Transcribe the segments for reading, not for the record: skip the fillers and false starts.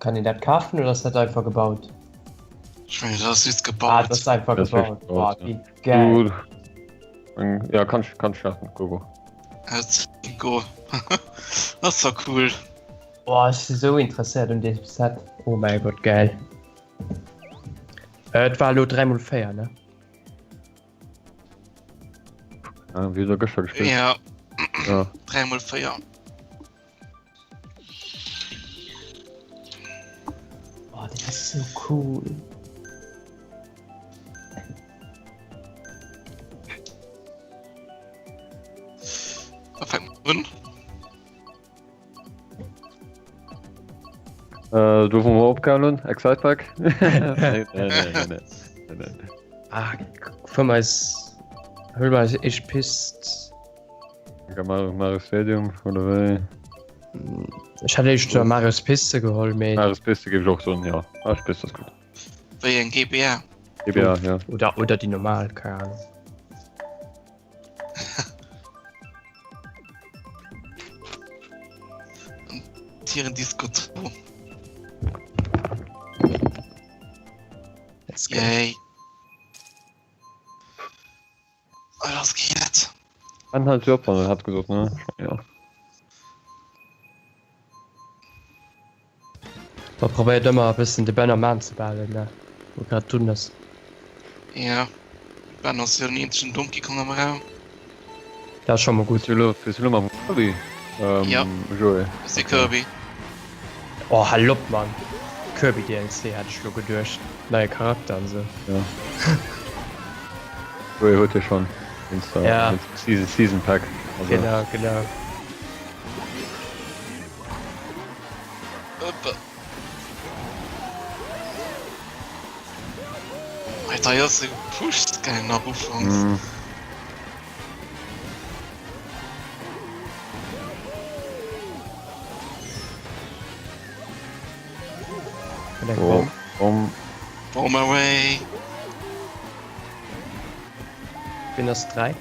Kann een dat kafen oder ass dat einfach gebaut? Ech mengen dat ass just Ah, gebaut. dat ass einfach Dat ass gebaut. wirklich Boah, gebaut, ja. wéi geil. Du, ja, kannst, kannst starten, go, go. Let's go. Dat ass zwar cool. Boah, ech si sou interesséiert un deem Set. Oh mäi Gott, geil. Äh, et war elo 3 mol 4, ne? Ja, wéi huet der gëschter gespillt? Ja, Ja. 3 mol 4. Oh, dat ass sou cool. Da fängt man un. Äh, do wou mer opgehalen hunn, Excitebike? nee, nee, nee, nee, nee, nee. Ah, fuer mer eis, huel mer eis éischt Pist. Mario, Mario Stadium oder wéi? Ech hätt éischter Marios Piste geholl, mee. Marios Piste géif ech och soen, jo. Marios Piste ass gutt. Wéi eng GBA? GBA, ja. Oder, oder déi normal, keng Ahnung. Tieren Disco 2. Let's go. Yay. Oh, los geht's. Wann halt Job an hat gesot ne ja. Ma probéiert ëmmer e bëssen de Ben am Aan ze behalen, ne? Wou grad drun ass. Ja, Ben ass jo den eenzegen Donkey Kong am Raum. Dat ass scho mol gutt. Bist du lo, bist du lo mam Kirby? Ähm, Ja. Joé. Ass de Kirby. Oh, hal op, Mann! Kirby DLC hat ech lo geduecht. Neie Charakter an sou. Ja. Joé huet jo schon. Wéinst der, Ja. wéinst dem Season, Season Pack. Also, Genau, genau. Alter, hei ass e Push-Scan nach ufanks. Mhm. Eng Oh, Bomm. Bomm. Bomb away. Wien ass 3?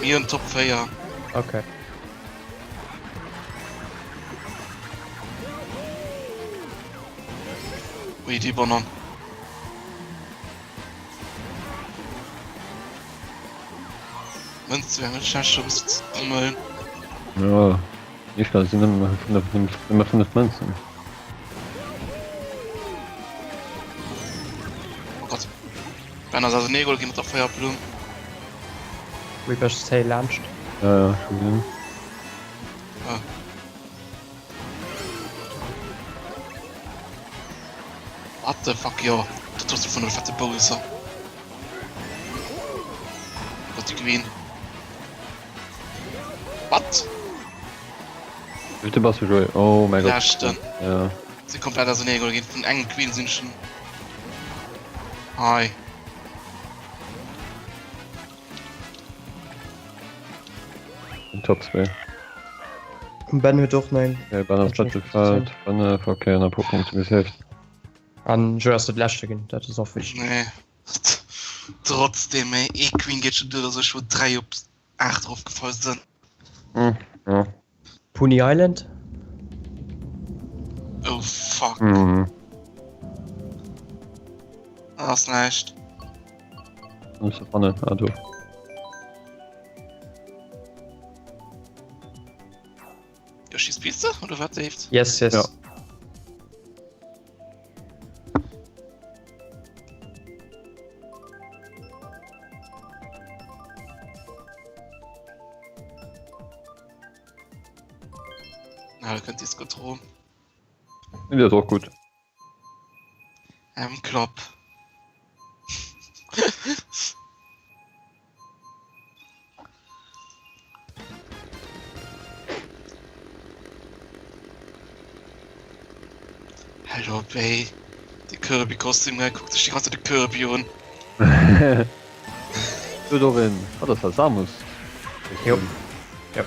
Mir hunn Top 4. Okay. Ui, déi Banan. Mënz wär net schlecht fir e bëssen ze sammeln. Ja, ich kann sinn nëmme 5, nëmme 5 Mënzen. Oh Gott. Ben ass ausenee geholl gi mat der Feierblumm. Ui, bech zéi laanscht. Ja, ja, schon gesinn. Ah. What the fuck, jo, dat ass vun der fette Bowser. Gott, die Queen. What? Bitte bass du Joé? Oh mein Gott. Leschten. Ja. Si komplett ausenee geholl ginn vun engem Queen sinn schon. Hi. Top 2. Ben huet och neng. Ja, Ben ass Bettelfeld. 5, okay, an e puer Punkte gesaved. An Joe ass dat leschte ginn, dat ass och wichteg. Nee. Trotzdem, ey, ee Queen geet schon duer, dass ech vu 3 op 8 erofgefall sinn. Hm, ja. Pony Island? Oh fuck. Mhm. Dat ass näischt. Muss se fannen. Ah, do. Yoshi's Piste oder wat saved? Yes, yes. Ja. Na, da kënnt Disco Tro. Nee, dat ass och gutt. M-Klopp. Hallo Bay. De Kirby Kostüm, ne? Kuckt sech die ganze Zeit de Kirby un. Huet och een, ah, dat war Samus. Jo. Jo.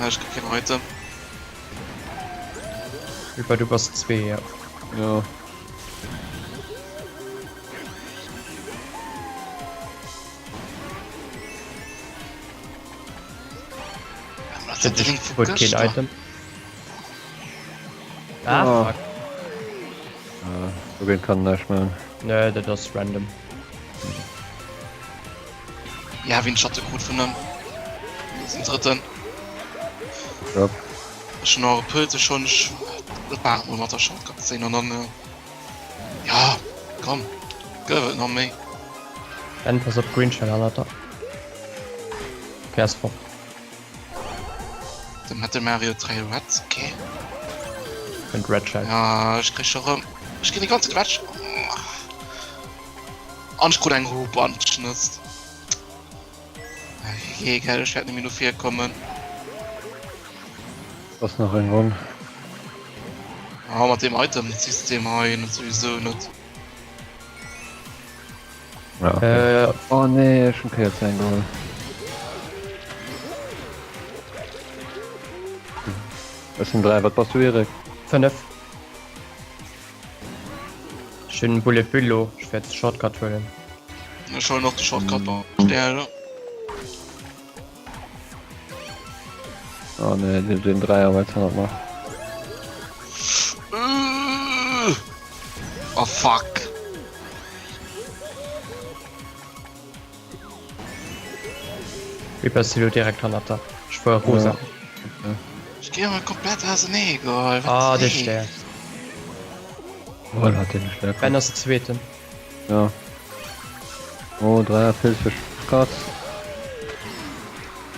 Ah, ech krieg keen Item. Über du bass zwee, ja. Ja. Huet keen Item. Ah, Oh. fuck. Äh, dogéint kann en näischt maachen. Nee, dat ass random. Ja, wien Schatte krut vun em. Den drëtten. Ja. Ech hunn och e Pilze schonn. Ech dat war et mol mat der Shortcut-Szene an dann. Äh, ja, komm, gëff et nach méi. Ben, pass op, Green Shell hannert der. Okay, ass fort. De Metal Mario 3 Red, okay. Kënnt Red Shell. Ja, ech kréich scho rëm. Ech kréien déi ganze Zäit Red Shell. An ech krut eng Hoop an d'Schnëss. Egal, ech wäert net méi no vir kommen. Ass nach eng Ronn. Ah, mat deem Item-System hei net souwisou net. Ja, okay. Äh, Oh nee, ech hunn Kéier 10 geholl. Ech sinn 3, wat bass du Erik? 5. Ech hunn Bullet Bill lo, ech wäert de Shortcut huelen. Ech huelen och de Shortcut mm. Der. Oh nee, den, den Dreier war jetzt noch. Oh fuck. Wie bist du direkt hannert der? Ich war rosa. Ja. Okay. Ich gehe mal komplett auseinander. Egal. Ah, der Stär. Oh, hat den Stärke. Ben ass zweeten. Ja. Oh, 3 Pilz für Katz.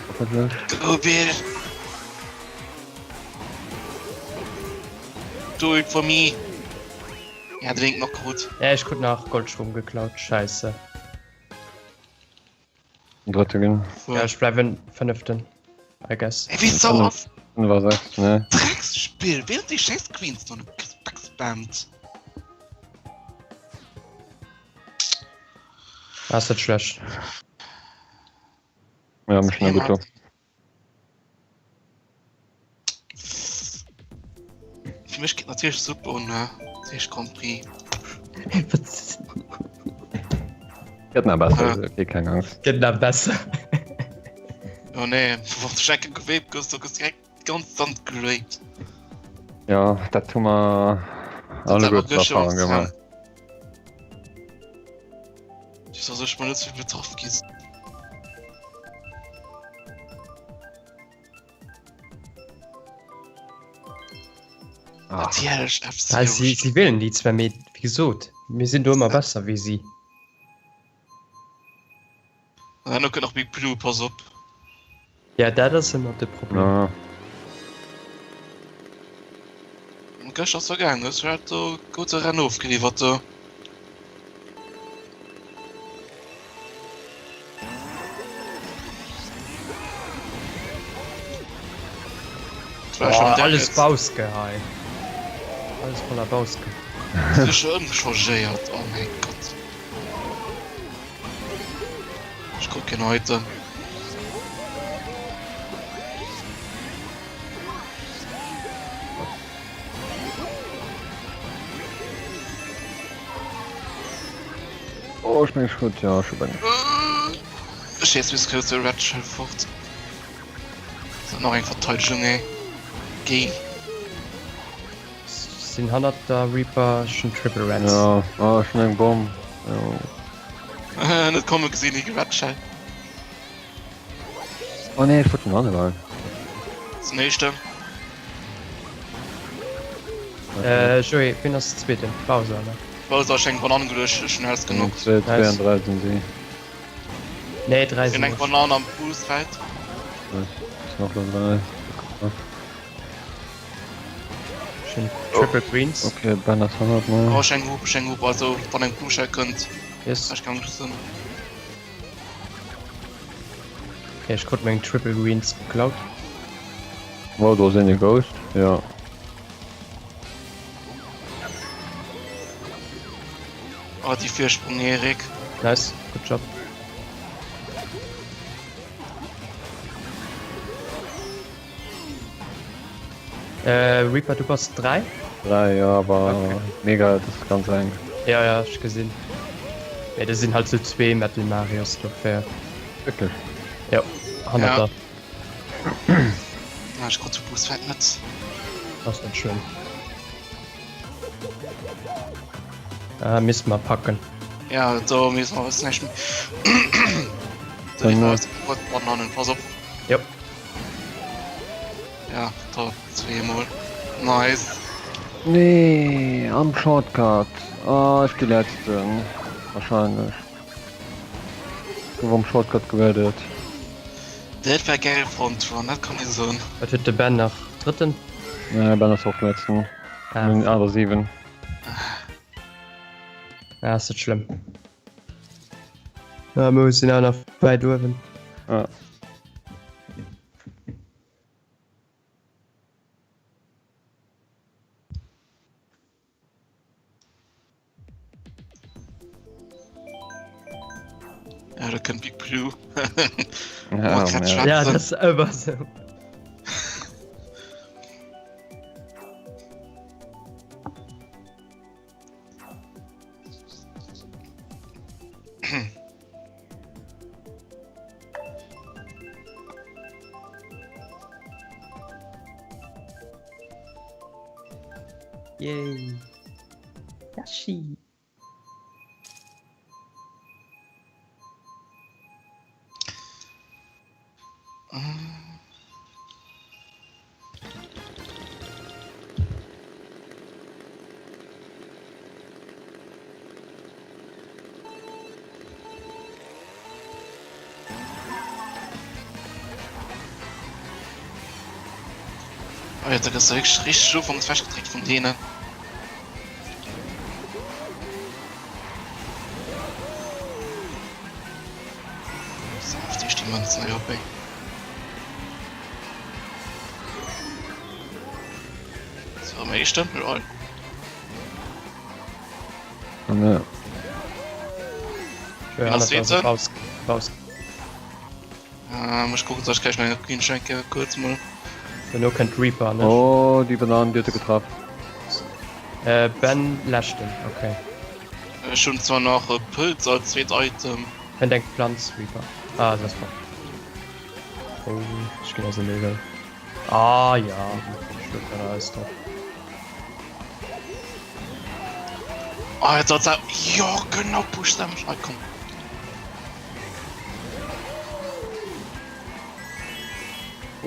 Hoffentlich. Go, Bill. Do it for me. Ja, de Link noch krut. Ja, ich krut nach Goldschwung geklaut. Scheiße. Drëtte ginn. Ja, ech bleiwen fënneften, I guess. Ey, wéi sou ass Fënnef a 6, ne? Drecksspill! Wéi huet déi scheiss Queens do net gespammt? Ass net schlecht. Ja, mech schnell gutt do. Fir mech geet natierlech super un ne Tisch Grand Prix. Gëtt nach besser, okay, keng Angst. Gëtt nach besser. Oh nee, wann du enke gewebt gëss, du gëss direkt ganz dann geraped. Ja, dat hu mer alleguer Erfahrung gemaach. Wieso soll ich mal net so betraff gi Natierlech FC. Ah, si, si wëllen déi zwar, mee wéi gesot, mir sinn do ëmmer besser wéi si. An herno kënnt nach Big Blue, pass op. Ja, dat ass ëmmer de Problem. Ja. Gëschter ass vergaangen, ech hat do gute Rennen ofgeliwwert do. Oh, alles Bauske hei. Alles voller Bauske. Sech ëmchangéiert, oh mein Gott. Ech krut keen Item. Oh, ech meng ech krut, ja, ech hu beng. Ech schéiss bis kurz de Red Shell fort. Ass nach eng Verteidegung, ey. Géi. Sinn hannert der Reaper, ech hunn Triple Reds. Ja, oh, ech hunn eng Bomm. Jo. Net komme gesinn, déi Red Shell. Oh nee, ech wollt den anere. Zum éischten. Äh, Joé, wien ass zweeten? Bowser, ne? Bowser, ech eng Banann geluecht, ech hunn ausgenockt. 2, 2 an 3 sinn si. Nee, 3 Ech sinn hunn eng ech. Banann am Boost-Feld. Ass nach lo 3. Schön Triple Greens. Okay, Ben ass hannert mer. Oh, ech eng Hup, ech eng Hup, also wann eng Blue Shell kënnt, Yes. ech kann sinn. Okay, ech krut meng Triple Greens geklaut. Wow, do ass een e Ghost. Ja. Oh, déi Virsprung, Erik. Nice, good job. Äh, Reaper, du bass 3? 3, ja, aber Okay. mega, das ist ganz eng. Ja, ja, ech gesinn. Ja, das sinn halt so zwee Metal Marios dofir. Wirklich? Ja, hannert Ja. der. Ah, ech krut de Boost-Feld net. Ass net schlëmm. Ah, misst mer packen. Ja, do misst mer was näischt méi. Bananen, pass op. Jop. Ja, da zweemol. Nice. Nee, am Shortcut. Ah, ech gi letzten. Wahrscheinlech. Gouf am Shortcut gerettet. Dat war geil Frontrun, dat kann ee soen. Wat huet de Ben nach? Drëtten? Nee, Ben ass och letzten. Ah. 8 a 7. Ah, ass net schlëmm. Ja, mir sinn auch nach wäit uewen. Ja. Ja, da kënnt Big Blue. Ja, oh, ja, das ist immer so. Yay. Yashi. Oh, da gëss du wierklech richteg ufanks wechgedréckt vun deenen. So, auf die die Münzen hei op, ey. So, am éischten, lol. Ne. Ja, ass das raus, raus. Ähm, ech kucken, soll ich gleich meine Queen schenke, kurz mal. Duerno kënnt Reaper, ne? Oh, déi Bananen, déi huet e getraff. Äh, Ben leschten, okay. Ech hunn zwar nach e Pëlz als zweet Item. Kënnt eng Planz, Reaper. Ah, se ass fort. Oh, ech ginn aus dem Level. Ah, ja. Schluckt dann alles drop. Ah, jetzt hat's auch. Ja, genau, push Damage. Ah, komm.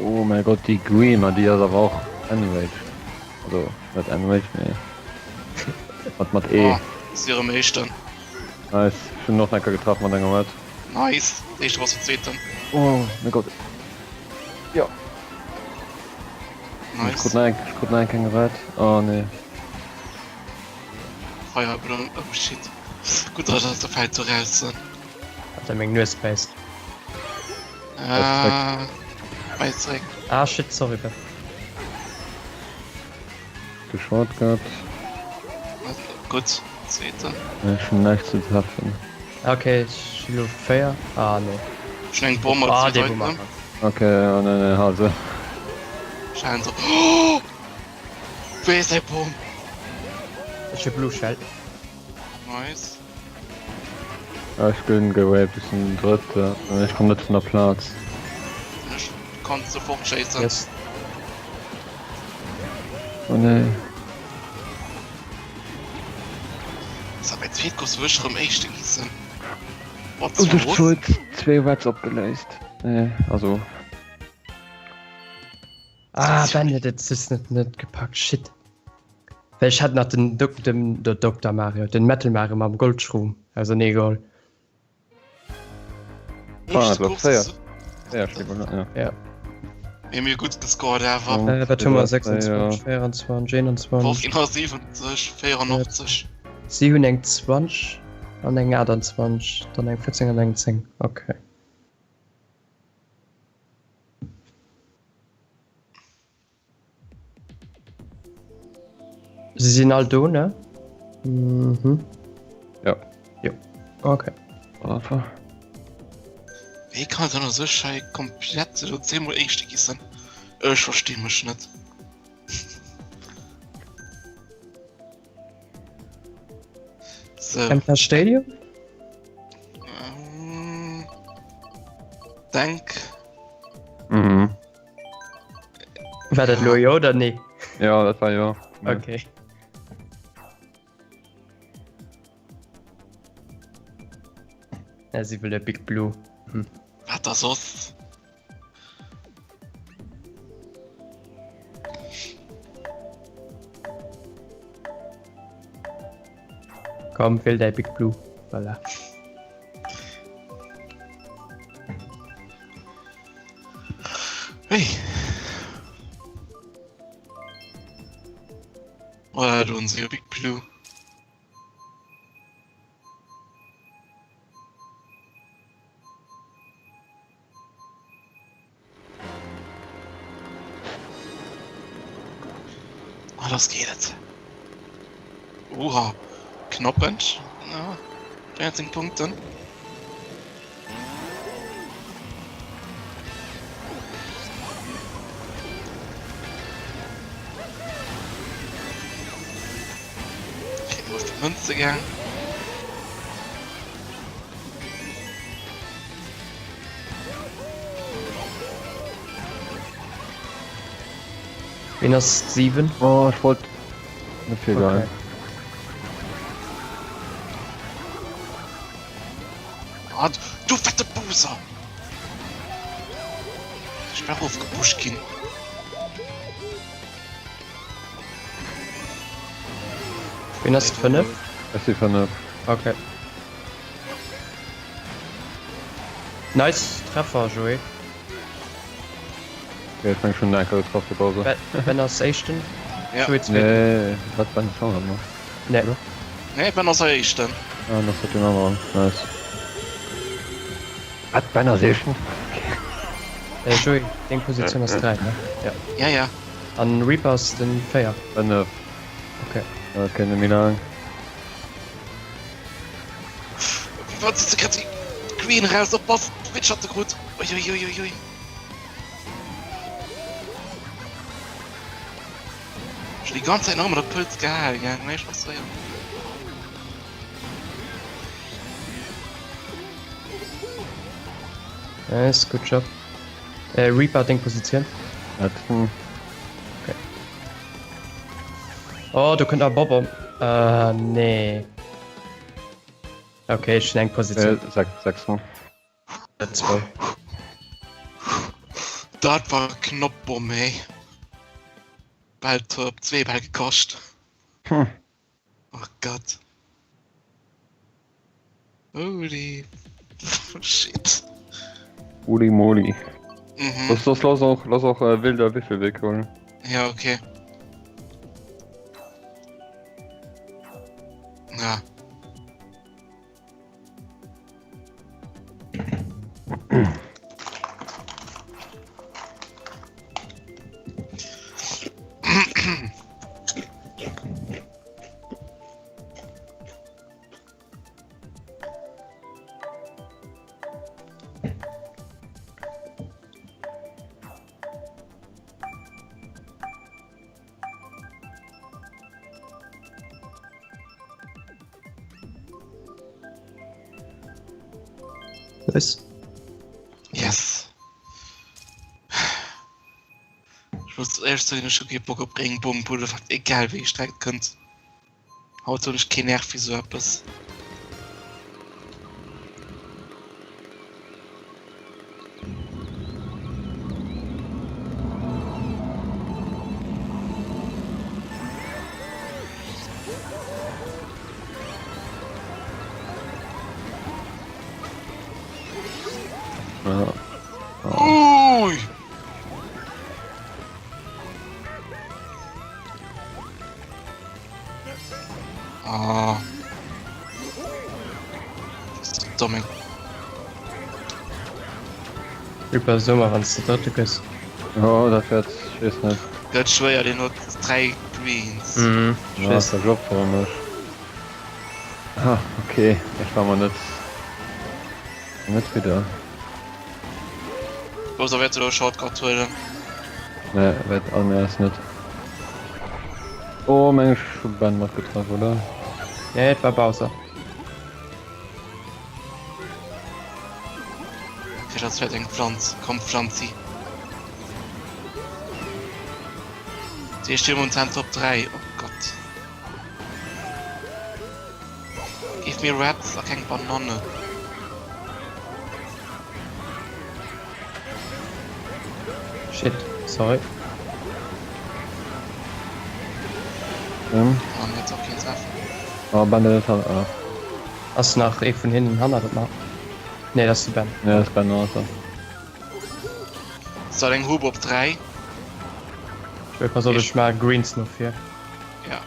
Oh mein Gott, déi Green, déi ass awer och enraged. Also, net enraged, mee mat mat E. Oh, si erëm éischten. Nice, ech hunn och enker getraff mat enger Red. Nice, éischte bass du zweeten. Oh mein Gott. Ja. Ech Nice. krut nach eng, ech krut nach eng keng Red. Oh nee. Fireball, oh shit. Gutt, dass ech aus der Feld do raus sinn. Alter, meng Nues bäisst. Ah, mei zeréck. Ah shit, sorry Ben. De Shortcut. Gutt, zweeten. Ech hunn näischt ze treffen. Okay, ech hu lo 4. Ah nee. Ech hunn eng Bomm als Ah, zweet dee Item. Boomerang. Okay, oh nee, nee, hal se. Schein so. Oh! Wéi ass däi Bomm? Ech hu Blue Shell. Nice. Ech ginn geraped, ech sinn Drëtte an ech komm net vun der Plaz. Ech kann se fortschéissen. Yes. Oh nee. Ass dat mäi zweet Goss wou ech rëm éischte gi sinn? What Und ech los? huet zwee Reds opgeléist. Nee, also. Ah, Ben huet et just net net gepackt. Shit. Well ech hat nach den Dok den der Dokter Mario, den Metal Mario mam Goldschroom ausernee geholl. Ah, du hast 4. Ja, steht mal, ja. Ja. Mir mir gut gescored awer. Äh, wat hu mer 26, 24, 21. 70, 84. Si hunn eng 20 an eng 28, dann eng 14 an eng 10. Okay. Si sinn all do, ne? Mhm. Ja. Jo. Okay. Einfach. Wéi kann et dann esou schei komplett elo zehnmol éischte gi sinn? Ech versti mech net. So. Emperor Stadium? Ähm, denk. Mhm. War dat lo jo oder nee? Ja, dat war jo. Okay. Ja, si wëll e Big Blue. Hm. Wat da soss? Komm, wiel däi Big Blue. Voilà. Hey. Oh, do hunn se jo Big Blue. Ah, lass geet et. Oha, knappend. Ja, 13 Punkten. Okay, wo ist die Münze gegangen? Wien ass 7? Oh, ech wollt net fir geil. Okay. Ah, du fette Buser! Ich bin ofgepusht ginn. Wien ass 5? Ech si 5. Okay. Nice Treffer, Joé. Okay, ech meng schon enker getraff de Bowser. Ben, ben ass éischten. Ja. Joé zweeten. Nee, wat Ben schon ëmmer. Nee. Oder? Nee, Ben ass éischten. Ah, dann ass dat den aneren. Nice. Wat Ben ass éischten? Äh, Joé, deng Positioun ass 3, ne? Ja. Ja, ja. An Reaper ass den 4. 5. Okay. Okay, net méi laang. Wat se grad déi Queen raus oppass Witch hat se krut. Uiuiuiui. Schon die ganze Zeit noch mat der Puls gehal gell méi frustréierend. Nice, good job. Äh, Reaper, deng Positioun? Letzten. Okay. Oh, do kënnt nach Bob-omb. Äh, nee. Okay, ech hunn eng Positioun. Äh, sech, sechsten. Let's go. Dat war knapp Bomm, hey. Bal op zwee Bäll gekascht. Hm. Oh Gott. Holy shit. Holy moly. Mhm. Lass, lass, lass och, lass och äh, wilder Wiffelweg holen. Ja, okay. Ja. Nice. Yes. Ech muss éierlech soen, ech hu kee Bock op Réngbomb oder wat, egal wéi Streck et kënnt. Haut hunn ech keen Nerv fir sou eppes. Ja. Ui! Ah. Domme. Reaper, so mar wann s de Drëtte gëss. Oh, dat wäert, ech weess net. Gëtt schwéier, deen huet 3 Greens. Mhm, ech Ja, weess. dat opfere mech. Ah, okay, ech war mer net, net widder. Bowser wäert elo e Shortcut huelen. Nee, wäert an ass net. Oh, meng ech hu Ben mat getraff, oder? Nee, et war Bowser. Okay, dat ass vläit eng Pflanz. Komm, Pflanzi. Déi stinn momentan Top 3. Oh Gott. Give me rats a keng Banane. Shit, sorry. Ähm. Oh, net och keen treffen. Oh, Ben, dat ass ah. Ass nach ee vun hinnen hannert et nach? Nee, dat ass de Ben. Nee, dat ass Ben Arthur. Soll eng Hub op 3. Ech pass op, ech maache Greens no vir. Ja.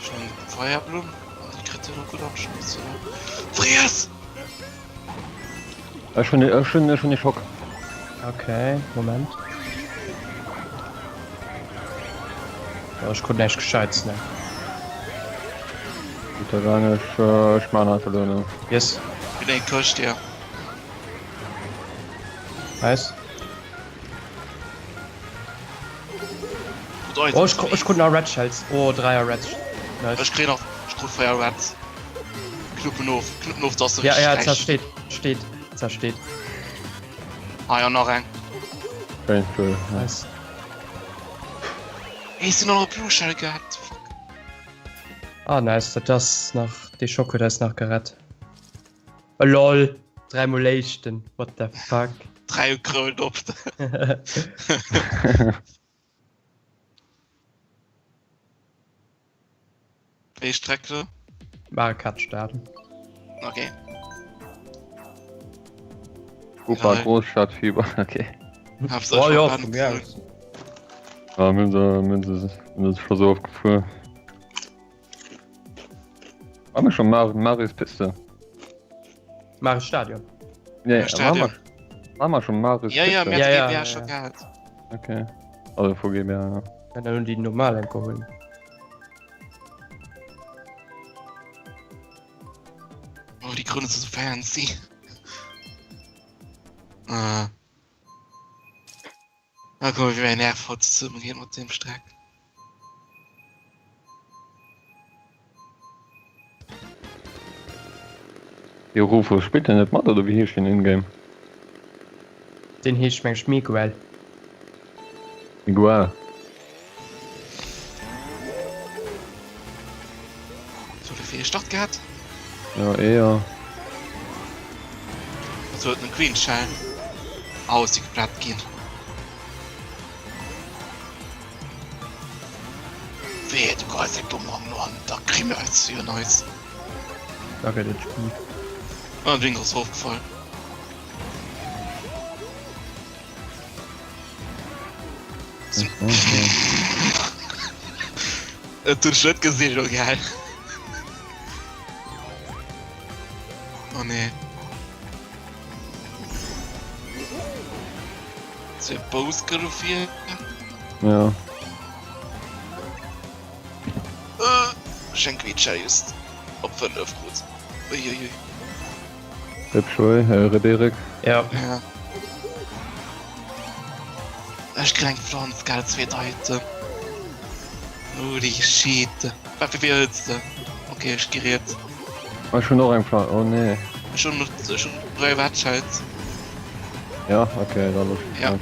Schon Feierblumm. An déi kritt en och gutt am Schoss. Friess! Ech hunn ech hunn ech hunn e Schock. Okay, Moment. Oh, ech krut näischt Gescheits, ne. Gutt, da gang ech ech maan einfach elo ne. Yes. Bin eng Këscht, ja. Nice. Gutt, Oh, ech, ech krut nach Red Shells. Oh, dräier Red. Nice. Ech kréien nach, ech krut 4 Reds. Knuppen of, knuppen of, dass de Ja, ja, richtig zersteet, steet, zersteet. Ah ja, nach eng. Schön, cool. Ja. Nice. Ey, es sinn och nach Blue Shell gehabt. Fuck. Ah, nice, dat ass nach, dee Schock huet eis nach gerett. Oh, lol, dräimol éischten, what the fuck. Dräi Kroun op. Wéi Streck do? Mario Kart Stadion. Okay. Upa Ja. Großstadtfieber, okay. Hab's Oh, ja, schon von mir aus. Ja, mir sind, mir sind, mir sind schon so oft gefahren. Waren wir schon Mar Marius Piste? Mario Stadion. Nee, Ja, waren wir, Stadion. waren wir schon Marius Ja, ja, Piste? mir Ja, hat ja, GBA ja, schon ja. gehabt. Okay. Also vor GBA, ja. Wenn dann die normal enke holen. Oh, die Krone ist so fancy. Ah. Ah, guck mal, wie mein Nerv haut zusammen geht mit dem Streck. De Rufus spillt den net mat oder wéi heescht den in-game? Den heescht meng ech Miguel. Miguel. So, wéi vill Start gehat? Ja, eher. Also huet den Queen Shell. Au, ist die geplatt ginn. Weh, du geist eng Bumerang no an, da kri mir eis jo neis. Da gëtt et Spiel. Ah, den Ding ass ofgefall. Et hunn ech net gesinn, lo gell. Oh nee. Zwee Bousker dofir. Ja. Äh, Schenk wéi d'Schell just op 5 krut. Uiuiui. Hübsch, ui, äh, Rederik. Ja. Ja. Ech krieg eng Pflanz, gell, zweet Item. Holy shit. Wat fir wéi hëls de? Okay, ech gi riets. Ah, ech hunn och eng Pflanz, oh nee. Ech hunn ech hunn 3 Wettscheids. Ja, okay, da los. Ja.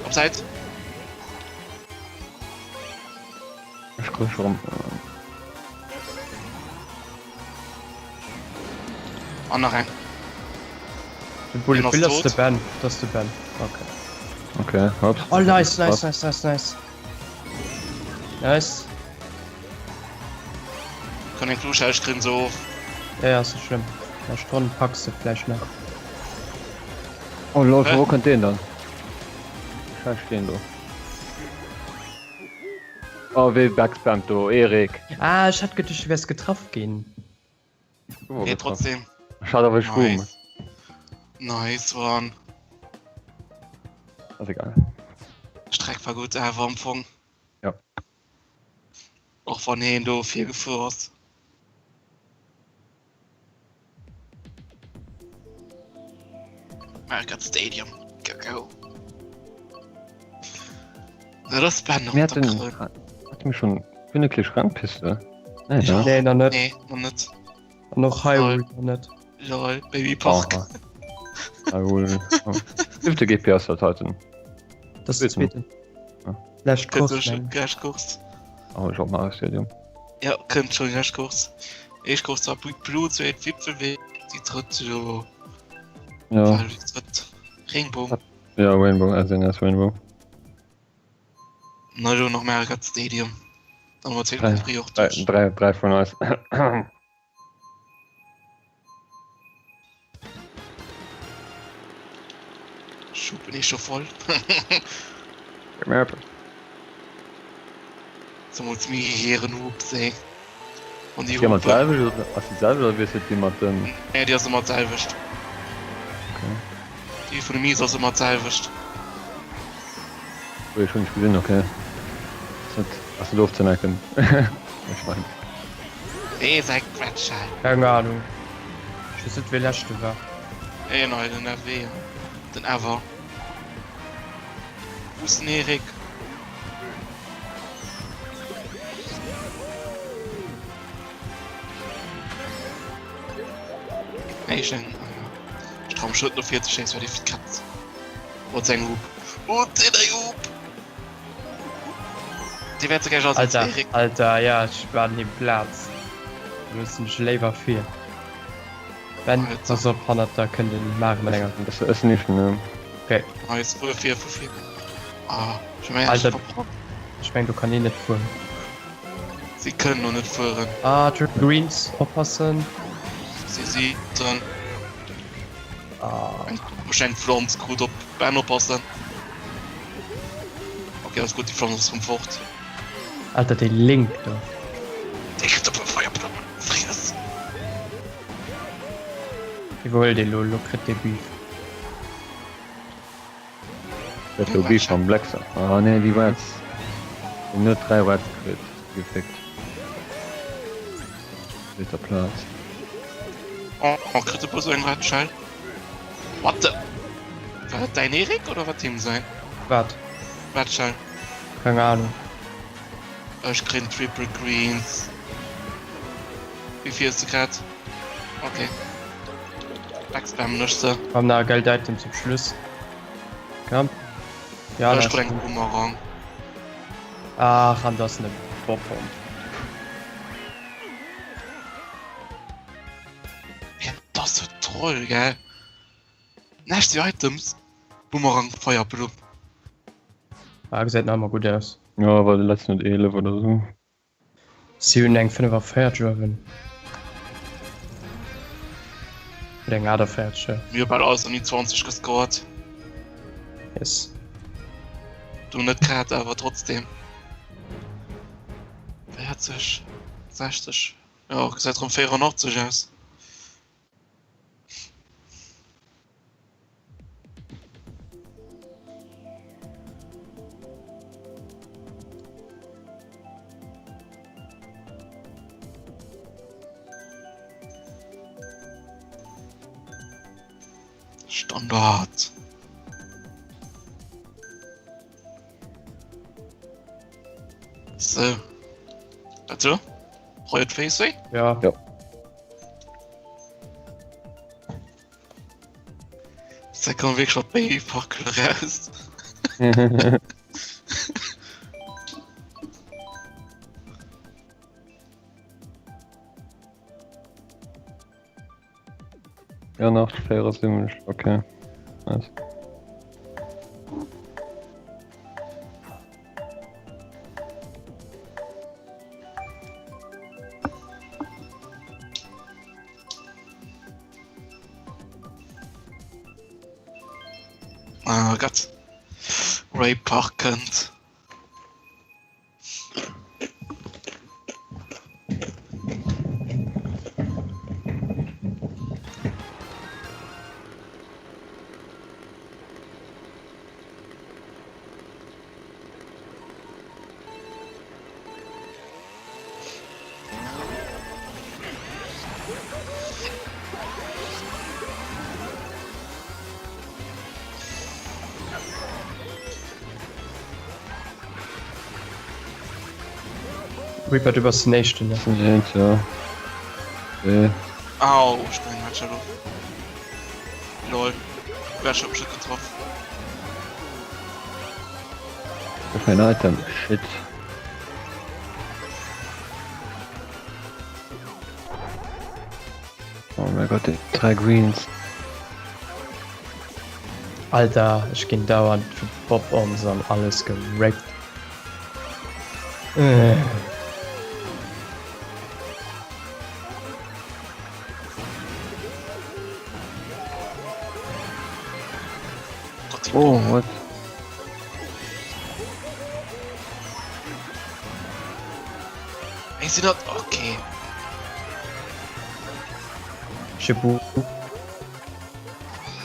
Op Säit. Ech krich rëm. An nach eng. De Bullet Deen ass Bill ass de tot. Ben, dat ass de Ben. Okay. Okay, hops. Oh, nice, nice, nice, nice, nice. Nice. Kann eng Fluch ech krin se of. Ja, ja, ass net schlëmm. Na, Stronn packs de vläicht nach. Oh lol, Hä? vu wou kënnt deen dann? Scheiß stehen do. Oh wee backspammt do, Erik. Ah, ech hat geduecht, du wärs getraff ginn. Nee, trotzdem. Ech hat awer Schwung. Nice. Nice one. Ass egal. Streck war gutt awer am Fong. Ja. Och wann heen do virgefuer ass. Mario Kart Stadium. Go go. Na, das Ben Mir op der hatten, Krön. hatten wir schon Königlich Rennpiste? Nee, ne? Nee, nach net. Nee, noch net. An och Hyrule nach net. Lol, Baby Park. Aha. Hyrule. Oh. Wievielten GP ass dat heiten? Das ist der Zweiten. zweite. Ja. Lescht Kënnt Course, schon meng. gleich Kurs. Oh, ich hab Mario Stadium. Ja, kënnt schon gleich Kurs. Éischt Kurs war Big Blue, zweet Wipfelweg, déi drëtt jo. Ja. Rainbow. Ja, Rainbow, SNS Rainbow. Na jo nach Mario Kart Stadium. Dann war 3, 3, 3 vun eis. Schuh bin ich schon voll. Zemools mir hiren Hups ey. An déi Hupen. Ass déi selwecht oder wiesselt déi mat dem? Nee déi ass ëmmer d'selwecht. Okay. Déi vun de Mies ass ëmmer d'selwecht. Ech hunn nech gesinn, okay. Ass net, ass net ofzenecken. Ech mein. Nee säi Quetsch hei. Keng Ahnung. Ech weess net wee leschte war. Een hei den FW den Ever. Wou ass den Erik? Nee, ich denke, ich trau mich nicht no 40 schéissen, well déi Katz. Oh, seng Hup. Oh, den eng Hup! Déi wäert gleich als Alter, Erik. Alter, ja, ech war an him Plaz. Du hues mech léiwer vir. Ben, Alter. pass op, hannert der kënnt en Mario mat enger. Ech ech sinn nicht, ne? Okay. Nice, fuer vir, fuer vir. Ah, ich hab meng Alter. verbrannt. Ech meng, do kann een net fueren. Si kënnen no net fueren. Ah, Triple Greens, oppassen. Si si dran. Ah. Eng ech eng Pflanz krut op Ben oppassen. Okay, alles gut, die Pflanz ass rëm fort. Alter, dee Link do. Dee kritt op e Feierblumm Friess. Iwwerhuel dee lo, lo kritt dee Beef. Huet lo Beef mam Blexer. Ah nee, déi Reds. Hun net 3 Reds kritt, gefickt. Zweeter Plaz. Oh, oh, kritt e puer sou eng Red Shell. What the? War dat däin Erik oder war Tim säin? Wat? Red Shell. Keng Ahnung. Ech kréien Triple Greens. Wéi fiers de grad? Okay. Backspammen ech se. Komm nach e geilt Item zum Schluss. Komm. Ja, Ech krut eng Boomerang. Ach, an das ne Bob-Bomb. Ja, das so Troll, gell? Nasty Items. Boomerang, Feierblumm. Ah, gesäit nach ëmmer gutt aus. Ja, war de letzten huet 11 oder sou. Si hunn eng 45 uewen. Oder eng 48, jo. Mir hu bal alles an déi 20 gescored. Yes. Du net grad, awer trotzdem. 40, 60, jo, gesäit rëm 84 aus. Standard. So. Also, Riot Facey? Ja. Ja. Da kommen wirklich schon Babypackel raus. Ja, nach 74, okay. Nice. Ah Gott. Ray Park kënnt. Reaper, du bass den éischten, ne? Sinn eent, ja. Nee. Au, ech bin eng Headshot of. Lol. Ech hab mich net getroff. Ech mein Item. Shit. Oh mein Gott, die drei Greens. Alter, ech ginn dauernd vu Bob-ombs an alles geraped. Gott, die Oh, Bombe. what? Ey, sinn dat. Okay. Chibu.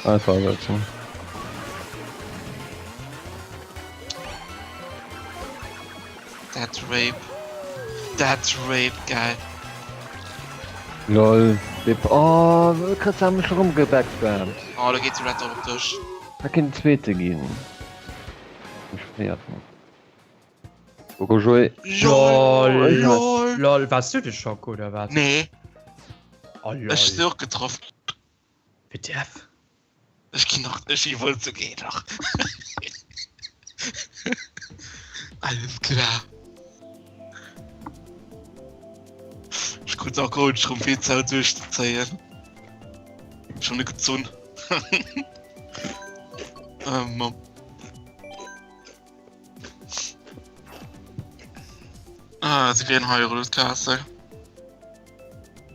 Einfach setzen. Dat Rape. Dat Rape, geil. Lol. Dip. Oh, Chris hat mech rumgebackspammt. Oh, da geet de Red op dech. Da kinnt den zweete ginn. Mech féiert net. Go Joé. LOL. LOL. LOL, wars du de Schock oder wat? Nee. Oh, lol. Ech si och getroff. WTF? Ech ginn nach, ech iwwerhuelen ze gehen nach. Alles klar. Ech krut auch Goldschrumpf fir d'Zelt duerchzezéien. Schon net gezunn. ähm, ah, sie werden Hyrule Castle.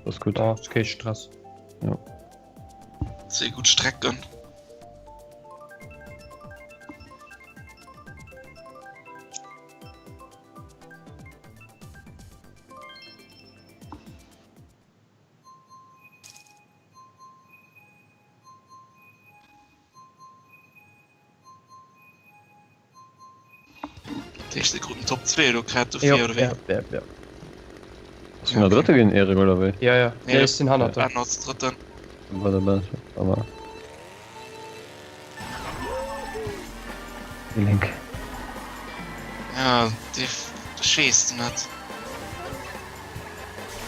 Das ist gut. Ah, ist kein Stress. Ja. Sehr gut Strecken. Déi kruten Top 2 do grad dofir Ja, oder wéi? ja, ja, ja. Ass vun der Drëtte ginn, Erik, oder wéi? Ja, ja. Nee, Nee, ech sinn hannert der. Ben ass Drëtten. War der Ben, aber. Déi Lénk. Ja, dee ech weess net.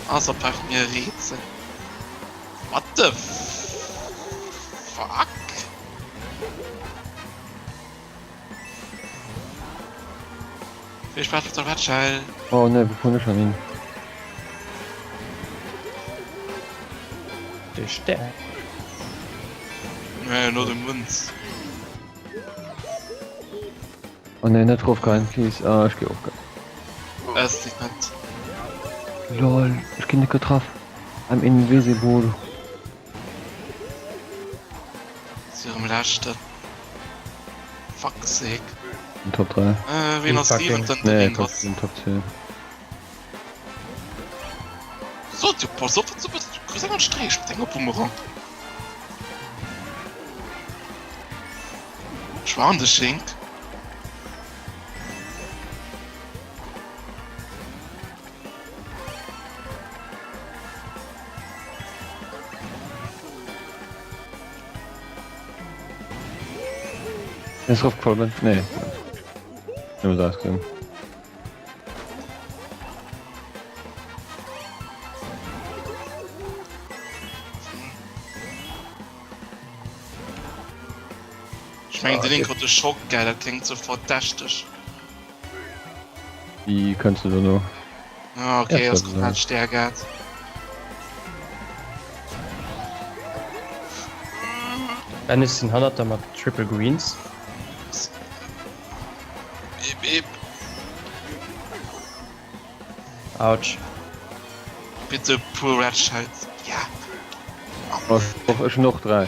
Ass op einfach mir e Rätsel. What the fuck? Vill Spaass mat der Red-Shell. Oh ne, wou fueren ech schon hin? De Stär. Nee, no dem Münz. Oh ne, net rofgeien, please. Ah, ech gi ofge. Es sieht net. Lol, ech ginn net getraff. I'm invisible. Zu ihrem leschten. Fuck sake. Den Top 3. Äh, wien ass Fucking- siwenten? Nee, Den Top, ass. den Top 2. So, du pass op, du bist, du kriegst einen Streich mit denger Bumerang. Ich war an de Schenk. Ist drauf gefallen? Nee. Nur das gesehen. Ich meine, Ah, den Link hat de Schock, geil, dat klingt so verdächteg. Wie kannst du da noch? Ah, okay, Ja, das das kommt halt stärker. Ben ech sinn hannert der mat Triple Greens. Eb, eb. Autsch. Bitte pur Red Scheiß. Ja. Oh, och, ech hunn och 3.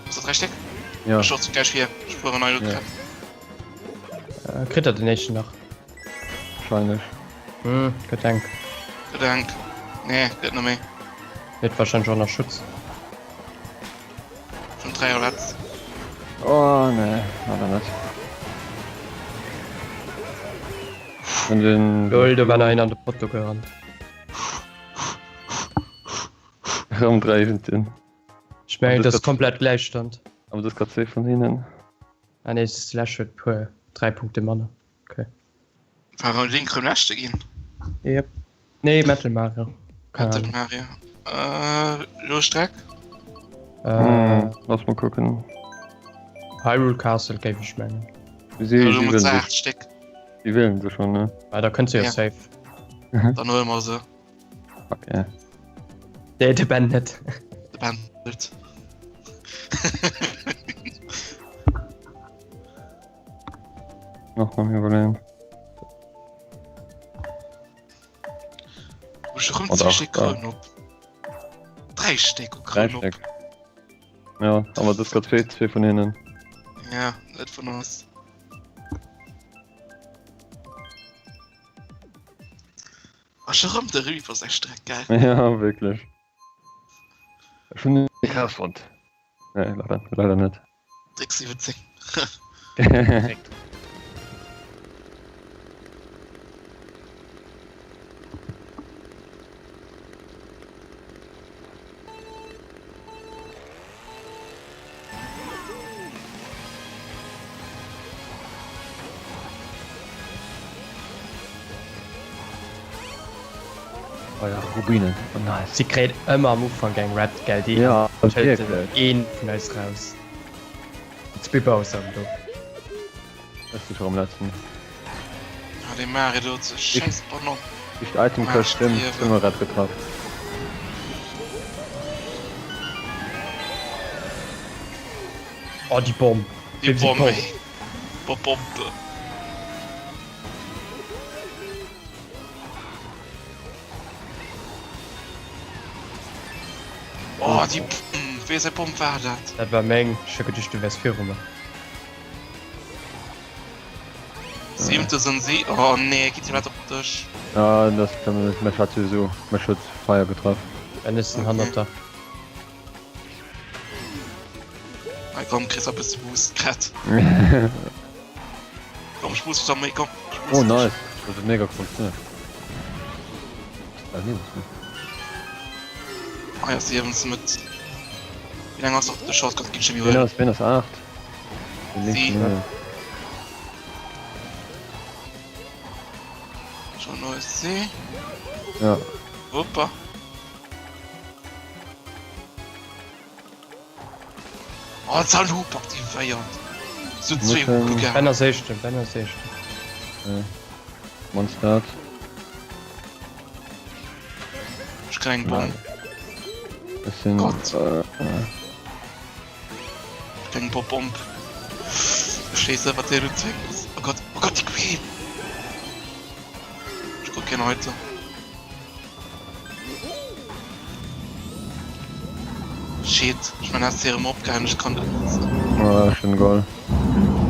Ist das drei Stück? Ja. Ich schaue gleich hier. Ich spüre neu. Ja. Äh, kritt er den éischten nach? Wahrscheinlech. Hm, gëtt enk. Gedank. Nee, gëtt net méi. Huet wahrscheinlech och nach Schutz. Schon 3 Roulets. Oh nee, leider net. Wenn den Lol, do war nach een an de Potto gerannt. Raum 3 hinten. Ech mengen, Aber das das ist komplett Gläichstand. Aber das grad zwee vun hinnen. Ah nee, Slash huet puer 3 Punkte manner. Okay. War am Link rëm leschte ginn. Yep. Nee, Metal Mario. Keine Metal Ahnung. Mario. Äh, lo Streck? Äh, Hm, lass mal kucken. Hyrule Castle géif ech mengen. Sie, Lo sie, mat wëllen 8 sech, Stéck. sie wëllen se schon, ne? Ah, da kënnt se jo Ja. safe. Dann huele mer se. Fuck, yeah. Nee, de Ben net. De Ben net. Nach nach iwwerleeën. Hu ech erëm zwee Stéck Kroun op. Dräi Stéck u Kroun op. Ja, awer dës grad zwee, zwee vun hinnen. Ja, net vun eis. Ach, erëm de Reaper seng Streck, geil. Ja, wierklech. Ech hunn en krass fonnt. Nee, leider, leider net. Dréck 17. Oh ja, Rubinen. Oh, nice. Si kréien ëmmer am Ufank eng Red, gell? Déi ja, hëlt een vun eis raus. Zwee Bowser do. Ech si scho am letzten. Ah, dee Mario do huet sech scheiss Banon. Éischt Itemkëscht, ëmmer Red getraff. Oh, déi Bomm. Déi Bomm, ey. Bobombe. Oh, déi Bomm. Wee säi Bomm war dat? Dat war meng. Ech hu geduecht, du wäers viru mer. Siebte sinn si. Oh nee, geet déi wat op dech? Ah, das kann mech hat sowieso mech huet Feier getraff. Dann ist en hannert der. Hey, komm, kriss e bësse Boost grad. Komm, ech boost dech méi, komm. Ech Oh boost dech. nice, dat huet mega funktioniert. Ah, nee, was nicht. Ah ja, sie haben mit. Wie lange hast du de Shortcut ginn schon Wen ass, wen ass 8? Den Sie. linken, ja. Schon neues C. Ja. Hoppa. Oh, d'Zahl Hup aktivéiert. So zwee Hupe Ben gehabt. ass éischten, Ben ass éischten. Ja. Monster. Ech kréien eng Bomm. Ech sinn. Gott. Äh, Ech kréien eng Bomb. Scheisse, wat dee do zwéngt ass. Oh Gott, oh Gott, déi Queen! Ech krut keen Item. Shit, ech mein hat Serum opgehaen, ech kann dat net. Ah, schön Goal.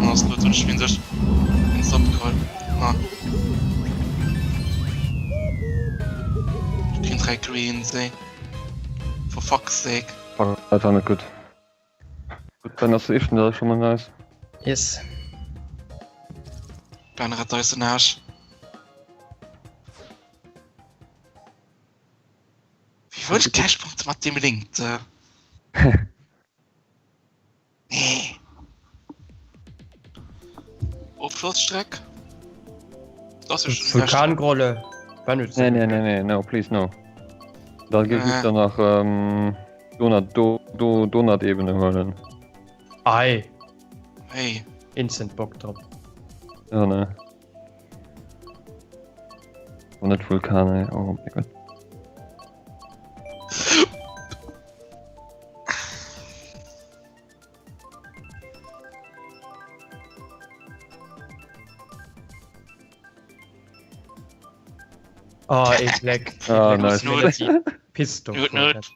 An ass gut, ech bin sech ins opgeholl. Ah. Ich krieg 3 Greens, ey. For fuck's sake. Fuck, dat war net gutt. Gutt, dann ass de éischten, dat ass scho mol nice. Yes. Ben rett eis den Aarsch. Wéi wëll ech Cashpunkte mat deem Link? Nee. Ofschlossstreck? Das ist Vulkangrolle. Nee, nee, nee, nee, no, please no. Da géif ich dann nach ähm, Donut, do, do, Donut-Ebene huelen. Ei. Hey. Instant Bock drop. Ja, ne. Und net Vulkan, ey. Oh mein Gott. Oh, ee Gléck. Ah, nice. Pist do. Nut, nut.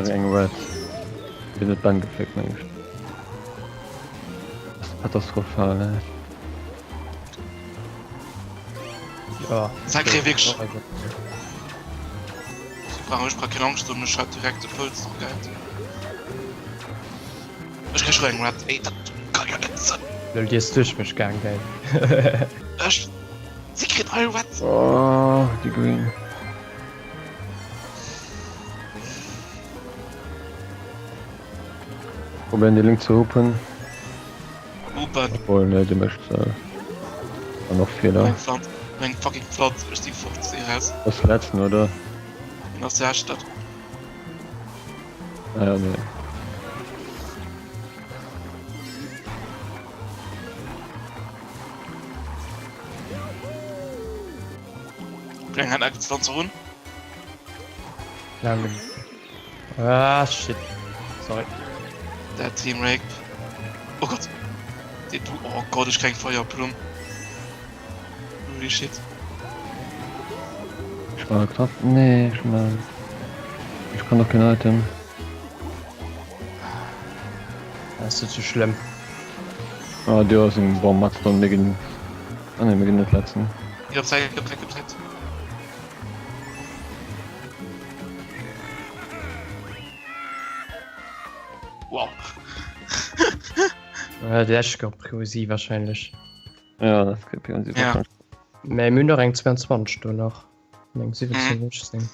Eng Red Bin net dann gefleckt meng ech. Katastrophal ey. Ja. Sacré wierklech. Brauch ech brauch keng Angscht hunn, ech hat direkt de Puls och gehat. Ech krieg schon eng Red, ey dat kann jo net sinn. Lol, déi ass duerch mech gaang, geil. Ech, si kritt all Reds. Oh, déi Green. Probéieren déi lénk ze hupen. Open. Obwohl, ne, du méchs an och Feeler. Meng Pflanz, meng fucking Pflanz, ech si fort, si raus. Ass letzten, oder? Hien ass leschten. Ah ja, nee. Kleng hat eng Pflanze run. Lang. Ah, shit. Sorry. Dat Team Rape. Oh Gott. Dee du. Oh Gott, ech keng Feierplum. Holy shit. Ech war knapp. Nee, ech mein. Ech kann doch kein Item. Das ist zu schlimm. Ah, du hast eng Bomb, Max, dann mir ginn. Ah, nee, mir ginn net letzten. Ich hab Zeit, ich hab Zeit, ich hab Zeit. Wow. Äh, de leschte Grand si wahrscheinlech. Ja, das kriegt sie Ja. wahrscheinlich. Mä mir hunn nach eng 22 do nach. An eng 17 Mhm. 16.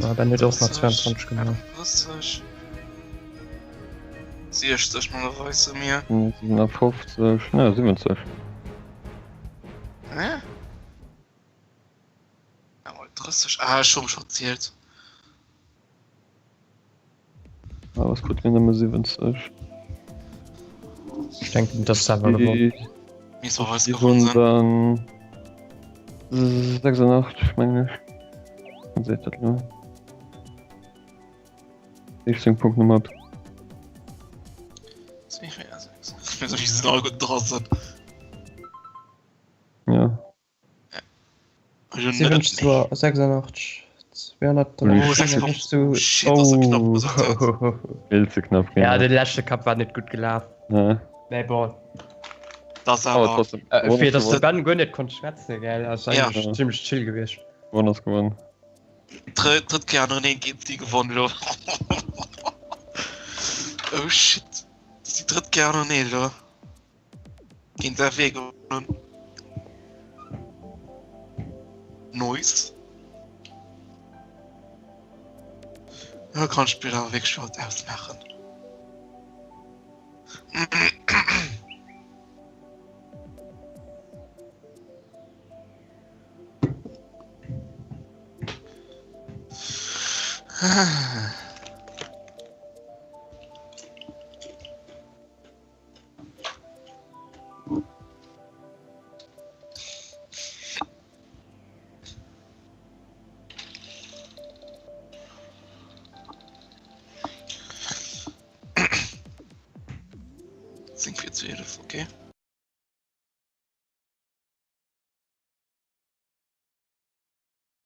Ah, Ben huet och nach 22 gemaach. 30. 60 normalerweise mir. 57, ne, 70. Hä? Jawohl, 30. Ah, ech hu mech verzielt. Ah, was krut mir nëmme 70? Ech denken, dass awer gewonnen. Die, Mir ist auch alles die gewonnen hunn sind. dann 86, mengen ech. Dann seet dat lo. 16 Punkt Nummer. 2, 4, 6. Mir soll ich sind alle gut draußen. Ja. 70 86 203 zu Shit, das ist knapp. Oh. Was sagt das? Vill ze knapp, Ja, de leschte Cup war net gutt gelaf. Ja. Mä bon. Das Aber aber. trotzdem. Äh, Gewonnen fir ist dass de gewonnen. Ben guer net konnt schwätze, gell, ass Ja. eigentlech zimmlech chill gewiescht. Gewonnen ass gewonnen. Drëtt, drëtt Kéier hannereneen géint déi gewonnen elo. Oh shit. Das ist die drëtt Kéier hannereneen elo. Géint FE gewonnen. Nice. Ja, kann Spieler awer wierklech wat ausmaachen. Sinn fir 12, okay.